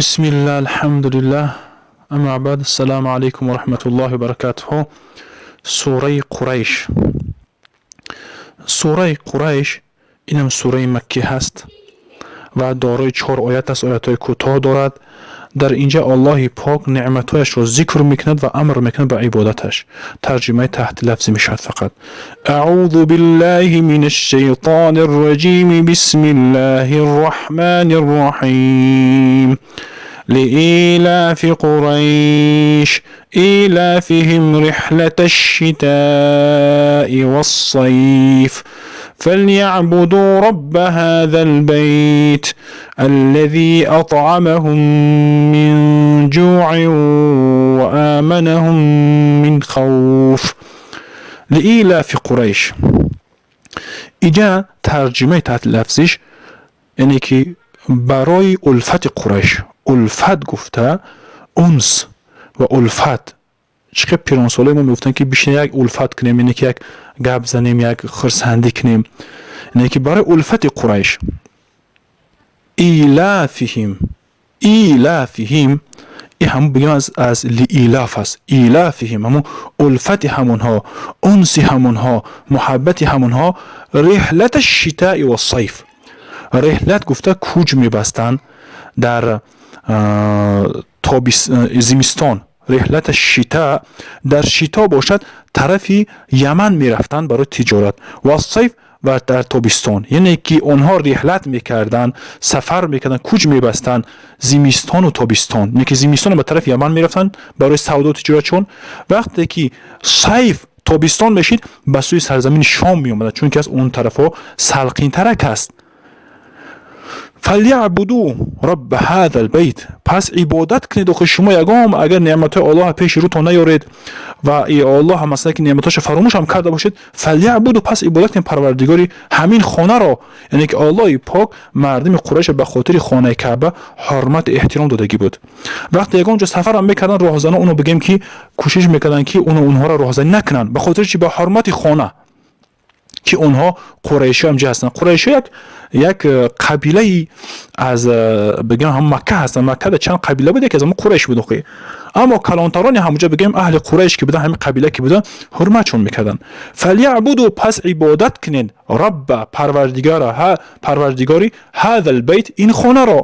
Бисмилла, алҳамдулиллаҳ, амма баъд, ассалому алайкум ва раҳматуллоҳи ва баракатуҳу. Сураи Қурайш. Сураи Қурайш инам сураи маккӣ ҳаст ва дорои чор оят аст, оятҳои кӯтоҳ дорад. Дар инҷа Аллоҳи пок неъматҳояшро зикр мекунад ва амр мекунад ба ибодаташ. Тарҷимаи таҳти лафзӣ мешавад фақат. Аъузу биллаҳи минаш шайтонир раҷим. Бисмиллаҳир раҳмонир раҳим. لإيلاف قريش إيلافهم رحلة الشتاء والصيف فليعبدوا رب هذا البيت الذي أطعمهم من جوع وآمنهم من خوف. لإيلاف قريش. иҷа тарҷимаи таҳти лафзиш, яъне ки барои улфати Қурайш. Улфат гуфта унс ва улфат. Чӣ хел пиронсолои мо мегуфтанд, ки бишина, як улфат кунем, яъне ки як гап занем, як хурсандӣ кунем. Яъне ки барои улфати Қурайш. Илафиҳим, илафиҳим, и ҳамун бигем аз лиилаф аст. Илафиҳим, ҳамун улфати ҳамонҳо, унси ҳамонҳо, муҳаббати ҳамонҳо. Риҳлата шитаи вассайф. Реҳлат гуфта кӯч мебастанд дар зимистон. Реҳлата шита, дар шито бошад, тарафи Яман мерафтанд барои тиҷорат. Вассайф, ва дар тобистон. Яъне ки онҳо реҳлат мекарданд, сафар мекарданд, кӯч мебастанд зимистону тобистон. Яъне ки зимистон ба тарафи Яман мерафтанд барои савдо, тиҷоратшон. Вақте ки сайф, тобистон мешид, ба сӯи сарзамини Шом меомаданд, чунки аз он тарафҳо салқинтарак аст. Фалябуду рабба ҳаза лбайт, пас ибодат кунед. Охи шумо ягон агар неъматҳои Аллоҳ пеши рӯтон наёред ва Аллоҳ масалан ки неъматҳоша фаромӯш ҳам карда бошед, фалябуду, пас ибодат кунед парвардигори ҳамин хонаро. Яъне ки Аллоҳи пок мардуми Қурайша ба хотири хонаи Каъба ҳурмату эҳтиром додагӣ буд. Вақте ягон ҷо сафарам мекарданд, роҳзанон уно бигем ки кӯшиш мекарданд, ки уно онҳоро роҳзанӣ накунанд. Ба хотири чи? Ба ҳурмати хона, ки онҳо қурайшиҳо ҳамҷа ҳастанд. Қурайшиҳо як қабилаи аз бигем ҳам Макка ҳастанд. Маккада чанд қабила буд, яке аз ҳамон Қурайш буд охи. Аммо калонтарони ҳамуҷа, бигем, аҳли Қурайш ки буданд, ҳамин қабила ки буданд, ҳурматшон мекарданд. Фалябуду, пас ибодат кунед, рабба, парвардигора, парвардигори, ҳаза лбайт, ин хонаро,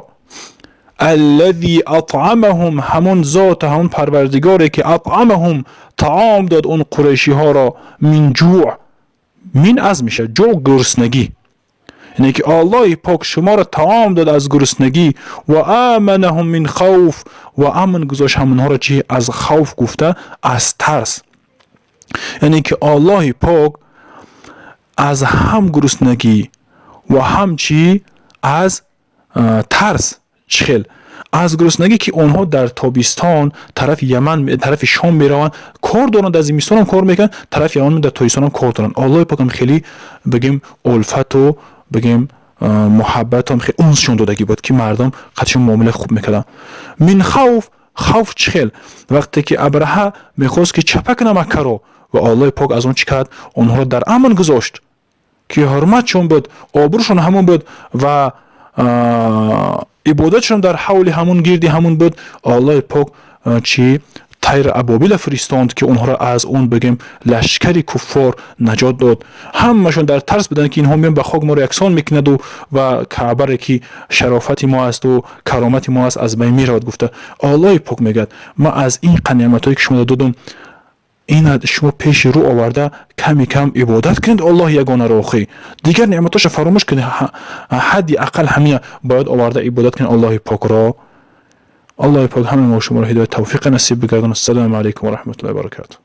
аллази атъамаҳум, ҳамон зот, ҳамон парвардигоре ки атъамаҳум, таом дод он қурайшиҳоро, мин ҷӯъ, мин аз мешавад, ҷӯъ гуруснагӣ, яъне ки Аллоҳи пок шуморо таом дод аз гуруснагӣ, ва аманаҳум мин хавф, ва амн гузошт ҳамонҳоро чи? Аз хавф гуфта аз тарс. Яъне ки Аллоҳи пок аз ҳам гуруснагӣ ва ҳам чи? Аз тарс. Чӣ хел аз гуруснагӣ? Ки онҳо дар тобистон тарафи Яман, тарафи Шом мераванд, кор доранд, дар зимистонам кор мекунанд, тарафи Яман дар тобистонам кор доранд. Аллоҳи покам хеле, бигем, улфату, бигем, муҳаббатам хеле унсшон додагӣ буд, ки мардум қатишон муомилаи хуб мекарданд. Мин хавф. Хавф чӣ хел? Вақте ки Абраҳа мехост, ки чапа кунад Маккаро, ва Аллоҳи пок аз он чӣ кард? Онҳоро дар амн гузошт, ки ҳурматшон буд, обрӯшон ҳамон буд ва ибодатшон дар ҳавли ҳамун, гирди ҳамун буд. Аллоҳи пок чӣ? Тайр абобила фиристонд, ки онҳоро аз он, бигем, лашкари куффор наҷот дод. Ҳамашон дар тарс буданд, ки инҳо меон, ба хок моро яксон мекунаду ва Каъбаре ки шарофати мо асту каромати мо аст, аз байн меравад гуфта. Аллоҳи пок мегӯяд: ман аз ин қа неъматҳое ки шумо додам, ина шумо пеши рӯ оварда, ками кам ибодат кунед Аллоҳи ягонаро. Охӣ, дигар неъматҳоша фаромӯш кунед, ҳадди ақал ҳамина бояд оварда ибодат кунед Аллоҳи покро. Аллоҳи пок ҳамаи мо шуморо ҳидоят, тавфиқа насиб бигардонад. Ассалому алайкум ва раҳматуллоҳи ва баракатуҳ.